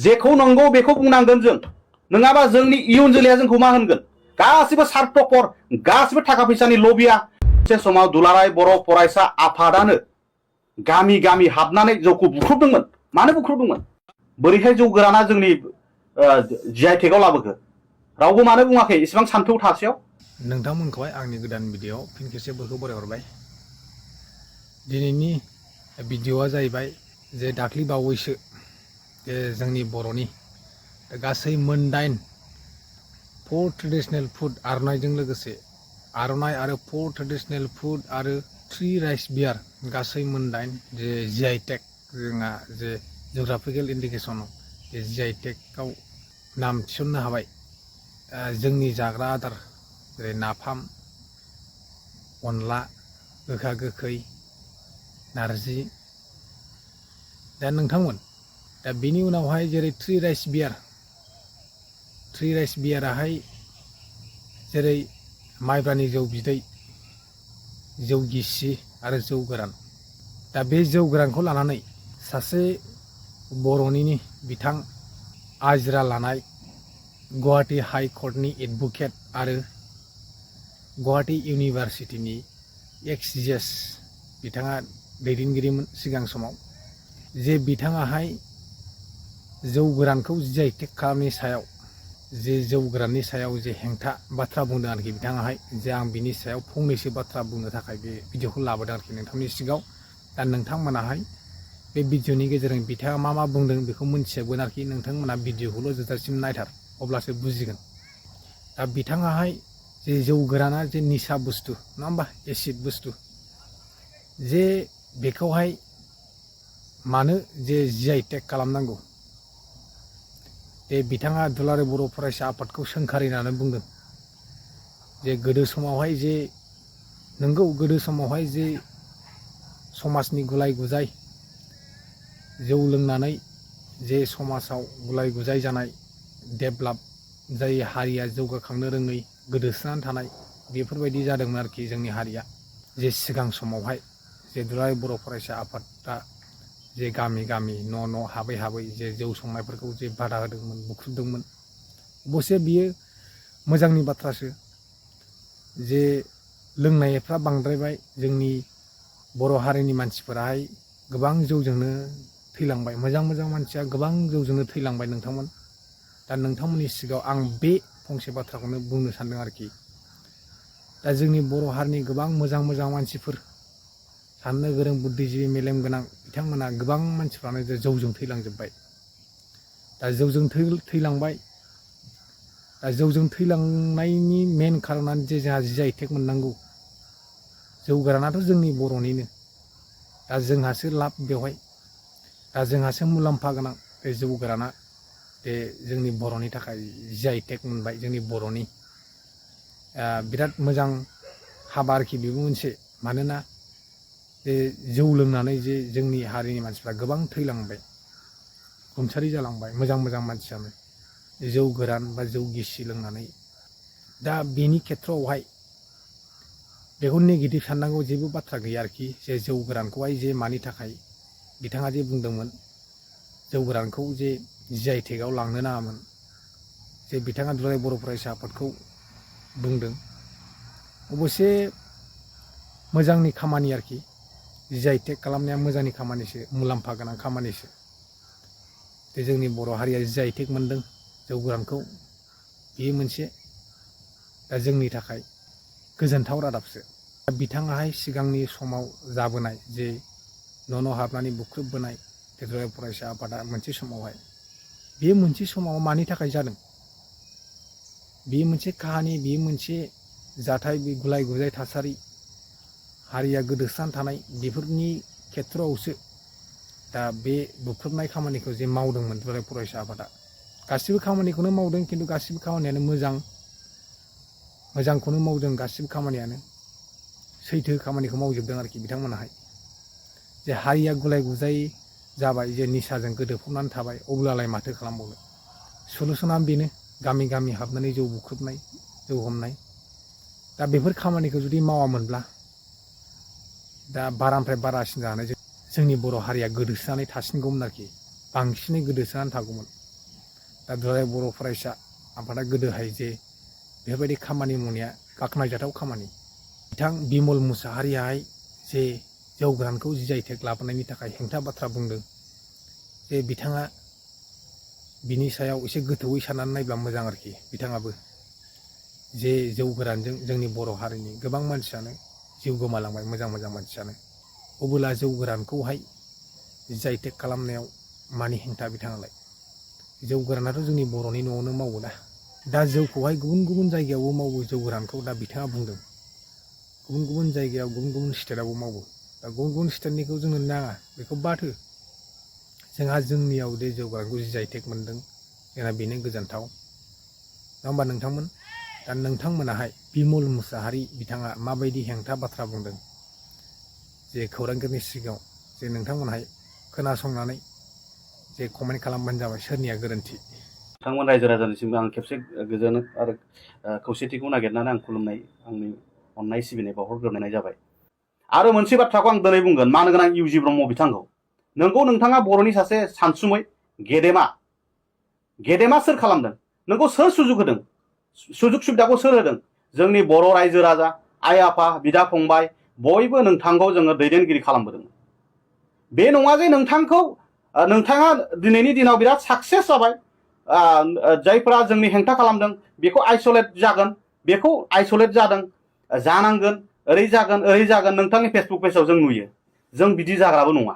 जेखौ नंगौ बेखौ बुंनांगोन जों नङाबा जोंनि इयुन जोलैया जोंखौ मा होनगोन गासिबो सार्थकर गासिबो थाखा फैसानि लबिया मोनसे समाव दुलाराय बर' फरायसा आफादानो गामि गामि हाबनानै जौखौ बुख्रुबदोंमोन मानो बुख्रुबदोंमोन बोरैहाय जौ गोराना जोंनि जिआइटेकआव लाबोखो रावबो मानो बुङाखै इसेबां सान्थौ थासेयाव नोंथांमोनखौहाय आंनि गोदान भिडिअ फिन खेबसेफोरखौ बरायहरबाय। दिनैनि भिडिअआ जाहैबाय जे दाख्लि बावैसो जे जोंनि बर'नि गासै मोन 4 ट्रेडिशनेल फुड आर'नाइजों लोगोसे आर'नाइ आरो 4 ट्रेडिशनेल फुड आरो 3 राइस बियार गासै मोन 8 जे जिआइटेक जोंहा जे जिअग्राफिकेल इन्डिकेसनाव जे जिआइटेकआव नाम थिसननो हाबाय। जोंनि जाग्रा आदार जेरै नाफाम, अनला, गोखा गोखै, नारजि। दा नोंथांमोन दा बेनि उनावहाय जेरै 3 राइस बियाराहाय जेरै माइब्रानि जौ बिदै, जौ गिसि आरो जौ गोरान। दा बे जौ गोरानखौ लानानै सासे बर'निनो बिथां आजिरा लानाय गुवाहाटी हाइ कर्टनि एडभकेट आरो गुवाहाटी इउनिभार्सिटिनि एक्स-जिएस बिथाङा दैदेनगिरिमोन सिगां समाव। जे बिथाङाहाय जौ गोरानखौ जिआइटेक खालामनायनि सायाव जे जौ गोराननि सायाव जे हेंथा बाथ्रा बुंदों आरोखि बिथाङाहाय जे आं बिनि सायाव फंनैसो बाथ्रा बुंनो थाखाय बे भिडिअखौ लाबोदों आरोखि नोंथांनि सिगाङाव। दा नोंथांमोनाहाय बे भिडिअनि गेजेरजों बिथाङा मा बुंदों बेखौ मोनथिजोबगोन आरोखि। नोंथांमोना भिडिअखौल' जोबजासिम नायथार अब्लासो बुजिगोन। दा बिथाङाहाय जे जौ गोराना जे निसा बुस्थु नङा होमबा, एसिड बुस्थु, जे बेखौहाय मानो जे जिआइटेक खालामनांगौ। बिथाङा दुलाराय बर' फरायसा आफादखौ सोंखारिनानै बुंदों जे गोदो समावहाय जे नंगौ गोदो समावहाय जे समाजनि गुलाय गुजाय जौ लोंनानै जे समाजाव गुलाय गुजाय जानाय, डेभेलप जाय हारिया जौगाखांनो रोङै गोदोसोनानै थानाय बेफोरबायदि जादोंमोन आरोखि जोंनि हारिया। जे सिगां समावहाय जे दुलाराय बर' फरायसा आफादा जे गामि गामि न' हाबै हाबै जे जौ संनायफोरखौ जे बादा होदोंमोन, बुख्रुबदोंमोन। अबसे बियो मोजांनि बाथ्रासो जे लोंनायफ्रा बांद्रायबाय। जोंनि बर' हारिनि मानसिफोराहाय गोबां जौजोंनो थैलांबाय, मोजां मानसिया गोबां जौजोंनो थैलांबाय नोंथांमोन। दा नोंथांमोननि सिगाङाव आं बे फंसे बाथ्राखौनो बुंनो सानदों आरोखि। दा जोंनि बर' हारिनि गोबां मोजां मानसिफोर, साननो गोरों, बुद्धिजिबि, मेलेम गोनां बिथांमोना गोबां मानसिफ्रानो जे जौजों थैलांजोब्बाय। दा जौजों थैलांबाय। दा जौजों थैलांनायनि मेन खारनानो जे जोंहा जिआइटेक मोननांगौ। जौ गोरानाथ' जोंनि बर'निनो। दा जोंहासो लाब बेवहाय। दा जोंहासो मुलाम्फा गोनां बे जौ गोराना। बे जोंनि बर'नि थाखाय जिआइटेक मोनबाय। जोंनि बर'नि बिराद मोजां हाबा आरोखि बेबो मोनसे। मानोना बे जौ लोंनानै जे जोंनि हारिनि मानसिफ्रा गोबां थैलांबाय, रुंसारि जालांबाय मोजां मानसियानो जौ गोरान बा जौ गिसि लोंनानै। दा बेनि खेथ्रआवहाय बेखौ नेगेटिभ साननांगौ जेबो बाथ्रा गैया आरोखि। जे जौ गोरानखौहाय जे मानि थाखाय बिथाङा जे बुंदोंमोन जौ गोरानखौ जे जिआइटेकआव लांनो नाङामोन, जे बिथाङा दुलाराय बर' फरायसा आफादखौ बुंदों। अबसे मोजांनि खामानि आरोखि। जिआइटेक खालामनाया मोजांनि खामानिसो, मुलाम्फा गोनां खामानिसो। जे जोंनि बर' हारिया जिआइटेक मोनदों जौ गोरानखौ, बेयो मोनसे दा जोंनि थाखाय गोजोनथाव रादाबसो। दा बिथाङाहाय सिगांनि समाव जाबोनाय जे न' हाबनानै बुख्रुबबोनाय दुलाराय फरायसा आफादा मोनसे समावहाय, बेयो मोनसे समाव मानि थाखाय जादों, बेयो मोनसे काहानि, बेयो मोनसे जाथाय, बे गुलाय गुजाय थासारि, हारिया गोदोसोनानै थानाय बेफोरनि खेथ्रआवसो दा बे बुख्रुबनाय खामानिखौ जे मावदोंमोन दुलाराय फरायसा आफादा। गासिबो खामानिखौनो मावदों, खिन्थु गासिबो खामानियानो मोजांखौनो मावदों। गासिबो खामानियानो सैथो खामानिखौ मावजोबदों आरोखि बिथांमोनाहाय। जे हारिया गुलाय गुजाय जाबाय, जे निसाजों गोदोफबनानै थाबाय, अब्लालाय माथो खालामबावनो। सलुसना बेनो गामि गामि हाबनानै जौ बुख्रुबनाय, जौ हमनाय। दा बेफोर खामानिखौ जुदि मावामोनब्ला दा बारानिफ्राय बारासिन जानानै जोंनि बर' हारिया गोदोसोनानै थासिनगौमोन आरोखि। बांसिनै गोदोसोनानै थागौमोन। दा दुलाराय बर' फरायसा आफादा गोदोहाय जे बेफोरबायदि खामानि मावनाया बाख्नायजाथाव खामानि। बिथां बिमल मुसाहारियाहाय जे जौ गोरानखौ जि आइ टेग लाबोनायनि थाखाय हेंथा बाथ्रा बुंदों, जे बिथाङा बिनि सायाव एसे गोथौयै साननानै नायब्ला मोजां आरोखि। बिथाङाबो जे जौ गोरानजों जोंनि बर' हारिनि गोबां मानसियानो जिउ गोमालांबाय, मोजां मोजां मानसियानो। अब्ला जौ गोरानखौहाय जि आइ टेग खालामनायाव मानि हेंथा बिथाङालाय? जौ गोरानाथ' जोंनि बर'नि न'आवनो मावो ना। दा जौखौहाय गुबुन गुबुन जायगायावबो मावो जौ गोरानखौ। दा बिथाङा बुंदों गुबुन गुबुन जायगायाव गुबुन गुबुन स्टेटआवबो मावो। दा गुबुन गुबुन स्टेटनिखौ जोंनो नाङा, बेखौ बाद हो। जोंहा जोंनियाव दे जौ गोरानखौ जि आइ टेग मोनदों, जोंना बेनो गोजोनथाव, नङा होमबा नोंथांमोन? दा नोंथांमोनाहाय बिमल मुसाहारि बिथाङा माबायदि हेंथा बाथ्रा बुंदों, जे खौरांगिरिनि सिगाङाव जे नोंथांमोनहाय खोनासंनानै जे कमेन्ट खालामबानो जाबाय सोरनिया गोरोन्थि। बिथांमोन रायजो राजानिसिमबो आं खेबसे गोजोन आरो खौसेथिखौ नागिरनानै आं खुलुमनाय, आंनि अननाय सिबिनाय बावहरग्रोनाय जाबाय। आरो मोनसे बाथ्राखौ आं दिनै बुंगोन, मानो गोनां इउजि ब्रह्म बिथांखौ। नोंगौ नोंथाङा बर'नि सासे सानसुमै गेदेमा सोर खालामदों? नोंखौ सोर सुजुग होदों? सुजुग सुबिदाखौ सोर होदों? जोंनि बर' रायजो राजा, आइ आफा, बिदा फंबाय बयबो नोंथांखौ जोङो दैदेनगिरि खालामबोदों। बे नङा जे नोंथाङा दिनैनि दिनाव बिराद साक्सेस जाबाय, जायफोरा जोंनि हेंथा खालामदों बेखौ आइसलेट जागोन, बेखौ आइसलेट जादों, जानांगोन, ओरै जागोन नोंथांनि फेसबुक पेजाव जों नुयो। जों बिदि जाग्राबो नङा।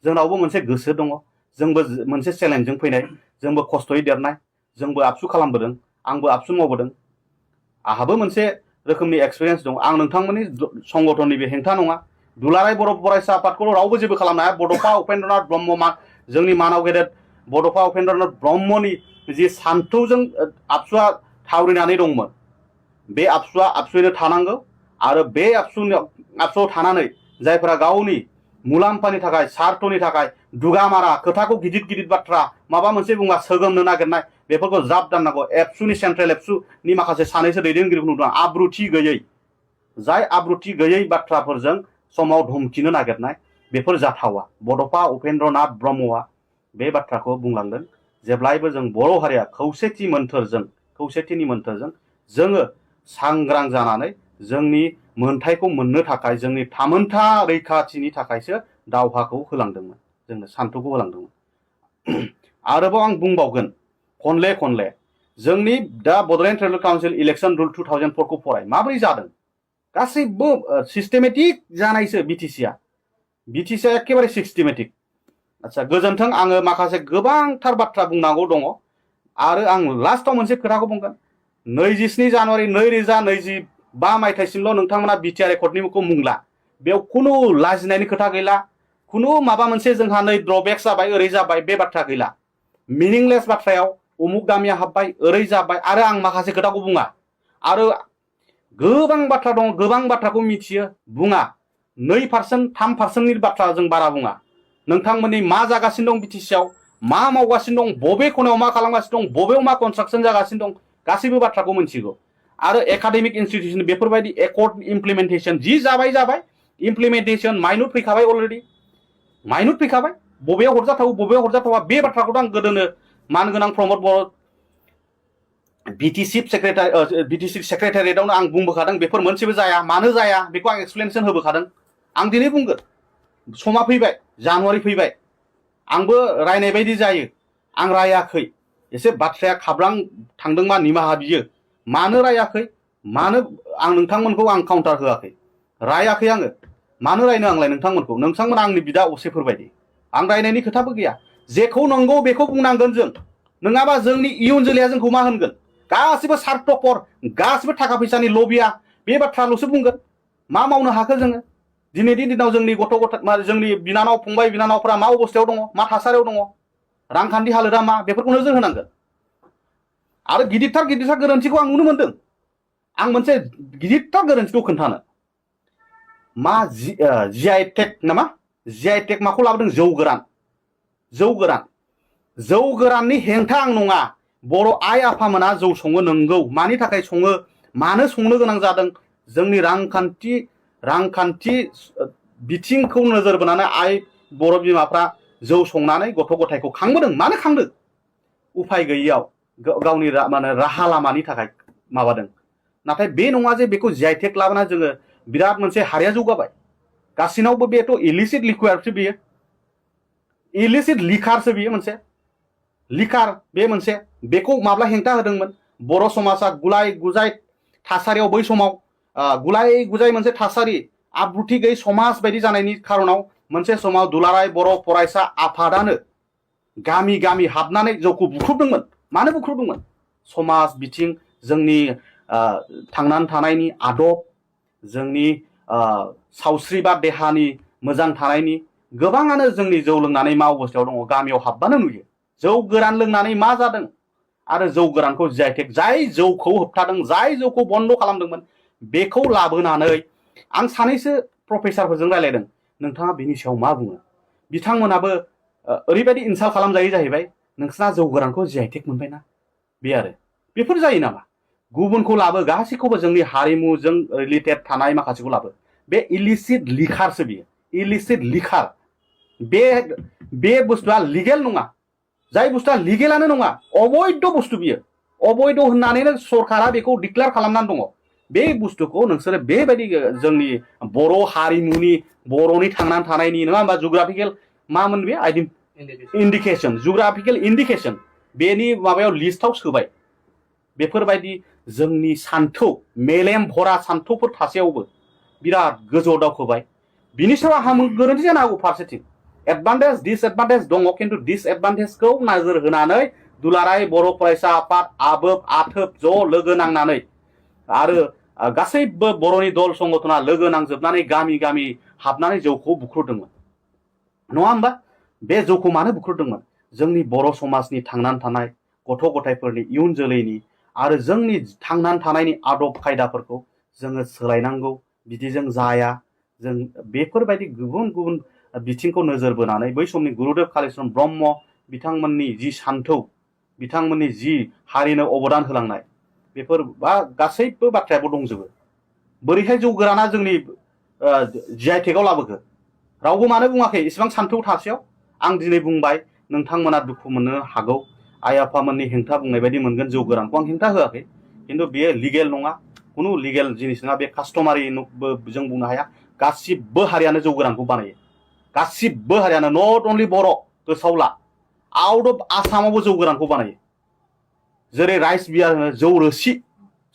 जोंनावबो मोनसे गोसो दङ, जोंबो मोनसे चेलेन्जजों फैनाय, जोंबो खस्थ'यै देरनाय, जोंबो आबसु खालामबोदों, आंबो आबसु मावबोदों, आंहाबो मोनसे रोखोमनि एक्सपिरियेन्स दं। आं नोंथांमोननि संगठननि बे हेंथा नङा। दुलाराय बर' फरायसा आफादखौ रावबो जेबो खालामनो हाया। बड'फा उपेन्द्रनाथ ब्रह्म, जोंनि मानाव गेदेर बड'फा उपेन्द्रनाथ ब्रह्मनि जि सान्थौजों आबसुआ थावरिनानै दंमोन, बे आबसुआ आबसुयैनो थानांगौ। आरो बे आबसुआव थानानै जायफोरा गावनि मुलाम्फानि थाखाय, सार्थनि थाखाय दुगामारा खोथाखौ गिदिर गिदिर बाथ्रा माबा मोनसे बुङा सोगोमनो नागिरनाय, बेफोरखौ ज्राब दाननांगौ। एबसुनि सेन्ट्रेल एबसुनि माखासे सानैसो दैदेनगिरिफोर नुदों आब्रुथि गैयै, जाय आब्रुथि गैयै बाथ्राफोरजों समाव धमकिनो नागिरनाय, बेफोर जाथावा। बड'फा उपेन्द्रनाथ ब्रह्मआ बे बाथ्राखौ बुंलांदों, जेब्लायबो जों बर' हारिया खौसेथिनि मोन्थोरजों जोङो सांग्रां जानानै जोंनि मोन्थायखौ मोननो थाखाय, जोंनि थामोन्था रैखाथिनि थाखायसो दावहाखौ होलांदोंमोन, जोंनो सान्थौखौ होलांदोंमोन। आरोबाव आं बुंबावगोन खनले जोंनि दा Bodoland tribal council election rule 2004 खौ फराय, माबोरै जादों? गासैबो सिस्टेमेटिक जानायसो बिटिसिआ एखेबारे सिस्टेमेटिक। आচ্ছা, गोजोन्थों। आङो माखासे गोबांथार बाथ्रा बुंनांगौ दङ, आरो आं लास्टआव मोनसे खोथाखौ बुंगोन। 27 जानुवारि 2025 मायथाइसिमल' नोंथांमोना बिटिआर एकर्डनिखौ मुंला। बेयाव खुनु लाजिनायनि खोथा गैला, खुनु माबा मोनसे जोंहा नै ड्रबेक्स जाबाय, ओरै जाबाय, बे बाथ्रा गैला। मिनिंलेस बाथ्रायाव उमुक गामिया हाब्बाय, ओरै जाबाय, आरो आं माखासे खोथाखौ बुङा। आरो गोबां बाथ्रा दङ, गोबां बाथ्राखौ मिथियो, बुङा। 2% 3%नि बाथ्रा जों बारा बुङा। नोंथांमोननि मा जागासिनो दं बिटिसिआव, मा मावगासिनो दं, बबे खनायाव मा खालामगासिनो दं, बबेयाव मा कनस्ट्राक्सन जागासिनो दं, गासैबो बाथ्राखौ मिथिगौ। आरो एकाडेमिक इनस्टिट्यूशन बेफोरबायदि एकर्ड इमप्लिमेन्टेशन जि जाबाय, इमप्लिमेन्टेशन माइनुट फैखाबाय, अलरेडि माइनुट फैखाबाय। बबेयाव हरजाथाव बबेयाव हरजाथावा, बे बाथ्राखौथ' आं गोदोनो मानगोनां प्रमद बर' बिटिसि सेक्रेटारियेटआवनो आं बुंबोखादों, बेफोर मोनसेबो जाया। मानो जाया बेखौ आं एक्सप्लेनेसन होबोखादों। आं दिनै बुंगोन, समा फैबाय, जानुवारि फैबाय, आंबो रायनाय बायदि जायो। आं रायाखै, एसे बाथ्राया खाब्रां थांदोंबा निमाहा बियो। मानो रायाखै, मानो आं नोंथांमोनखौ आं काउन्टार होआखै, रायाखै आङो। मानो रायनो आंलाय नोंथांमोनखौ? नोंथांमोना आंनि बिदा असेफोरबायदि। आं रायनायनि खोथाबो गैया। जेखौ नंगौ बेखौ बुंनांगोन जों, नङाबा जोंनि इयुन जोलैया जोंखौ मा होनगोन? गासिबो सार्थपर, गासिबो थाखा फैसानि लबिया, बे बाथ्राल'सो बुंगोन। मा मावनो हाखो जोङो? दिनैनि दिनाव जोंनि जोंनि बिनानाव फंबाय बिनानावफ्रा मा अबस्थायाव दङ, मा थासारियाव दङ, रांखान्थि हालोदा मा, बेफोरखौ नोजोर होनांगोन। आरो गिदिरथार गोरोन्थिखौ आं नुनो मोनदों। आं मोनसे गिदिरथार गोरोन्थिखौ खोन्थानो, मा जि आइ टेग नामा, जि आइ टेग माखौ लाबोदों? जौ गोराननि हेंथा आं नङा। बर' आइ आफामोना जौ सङो, नंगौ। मानि थाखाय सङो, मानो संनो गोनां जादों? जोंनि रांखान्थि बिथिंखौ नोजोर बोनानै बर' बिमाफ्रा जौ संनानै गथ' गथायखौ खांबोदों। मानो खांदों? उफाय गैयियाव गावनि माने राहा लामानि थाखाय माबादों नाथाय बे नङा जे बेखौ जि आइ टेग लाबोना जोङो बिराद मोनसे हारिया जौगाबाय गासिनावबो बेथ' इलिसिट लिकुइडसो बेयो इलिसिट लिकारसो बेयो मोनसे लिकार बे मोनसे बेखौ माब्ला हेंथा होदोंमोन बर' समाजा गुलाय गुजाय थासारियाव बै समाव गुलाय गुजाय मोनसे थासारि आब्रुथि गैयै समाज बायदि जानायनि खारनाव मोनसे समाव दुलाराय बर' फरायसा आफादानो गामि गामि हाबनानै जौखौ बुख्रुबदोंमोन मानो बुख्रुबदोंमोन समाज बिथिं जोंनि थांनानै थानायनि आदब जोंनि सावस्रि बा देहानि मोजां थानायनि गोबाङानो जोंनि जौ लोंनानै मा अबस्थायाव दङ गामियाव हाबबानो नुयो जौ गोरान लोंनानै मा जादों आरो जौ गोरानखौ जि आइ टेग जाय जौखौ होबथादों जाय जौखौ बन्द खालामदोंमोन बेखौ लाबोनानै आं सानैसो प्रफेसारफोरजों रायलायदों नोंथाङा बिनि सायाव मा बुङो बिथांमोनाबो ओरैबायदि इनसाल्ट खालामजायो जाहैबाय नोंसिना जौ गोरानखौ जि आइ टेग मोनबायना बे आरो बेफोर जायो नामा गुबुनखौ लाबो गासैखौबो जोंनि हारिमुजों रिलेटेड थानाय माखासेखौ लाबो बे इलिसिट लिखारसो बियो इलिसिट लिखार बे बुस्थुआ लिगेल नङा जाय बुस्थुआ लिगेलानो नङा अबैध बुस्थु बियो अबैध होननानैनो सरकारा बेखौ डिक्लेयार खालामनानै दङ बे बुस्थुखौ नोंसोरो बेबायदि जोंनि बर' हारिमुनि बर'नि थांनानै थानायनि नङा होमबा जुग्राफिकेल मामोन बे इन्डिकेसन जुग्राफिकेल इन्डिकेसन बेनि माबायाव लिस्टआव सोबाय बेफोरबायदि जोंनि सान्थौ मेलेम भरा सान्थौफोर थासेयावबो बिराद गोजौआव दावखोबाय बिनि सायाव आंहा गोरोन्थि जानो हागौ फारसेथिं एडभान्टेज डिसएडभान्टेज दङ खिन्थु डिसएडभान्टेजखौ नोजोर होनानै दुलाराय बर' फरायसा आफाद आबोब आथोब ज' लोगो नांनानै आरो गासैबो बर'नि दल संगठना लोगो नांजोबनानै गामि गामि हाबनानै जौखौ बुख्रुदोंमोन नङा होमबा बे जौखौ मानो बुख्रुदोंमोन जोंनि बर' समाजनि थांनानै थानाय गथ' गथायफोरनि इयुन जोलैनि आरो जोंनि थांनानै थानायनि आदब खायदाफोरखौ जोङो सोलायनांगौ बिदिजों जाया जों बेफोरबायदि गुबुन गुबुन बिथिंखौ नोजोर बोनानै बै समनि गुरुदेव कालिचरण ब्रह्म बिथांमोननि जि सान्थौ बिथांमोननि जि हारिनो अबदान होलांनाय बेफोर बा गासैबो बाथ्रायाबो दंजोबो बोरैहाय जौ गोराना जोंनि जि आइ टेगआव लाबोखो रावबो मानो बुङाखै इसेबां सान्थौ थासेयाव आं दिनै बुंबाय नोंथांमोना दुखु मोननो हागौ आइ आफामोननि हेंथा बुंनाय बायदि मोनगोन जौ गोरानखौ आं हेंथा होआखै खिन्थु बेयो लिगेल नङा खुनु लिगेल जिनिस नङा बे कास्टमारि जों बुंनो हाया गासिबो हारियानो जौ गोरानखौ बानायो गासिबो हारियानो नट अनलि बर' गोसोआव ला आउट अफ आसामावबो जौ गोरानखौ बानायो जेरै राइस बियार होनो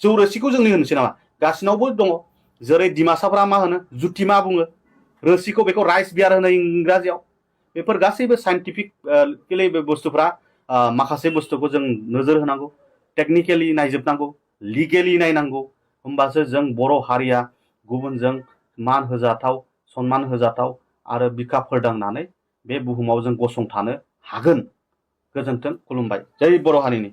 जौ रोसिखौ जोंनि होनोसै नामा गासिनावबो दङ जेरै डिमासाफ्रा मा होनो जुथि मा बुङो रोसिखौ बेखौ राइस बियार होनो इंराजियाव बेफोर गासैबो साइन्टिफिकलि बे बुस्थुफ्रा माखासे बुस्थुखौ जों नोजोर होनांगौ टेक्निकेलि नायजोबनांगौ लिगेलि नायनांगौ होमबासो जों बर' हारिया गुबुनजों मान होजाथाव सनमान होजाथाव आरो बिखा फोरदांनानै बे बुहुमाव जों गसंथानो हागोन गोजोन्थों खुलुमबाय जै बर' हारिनि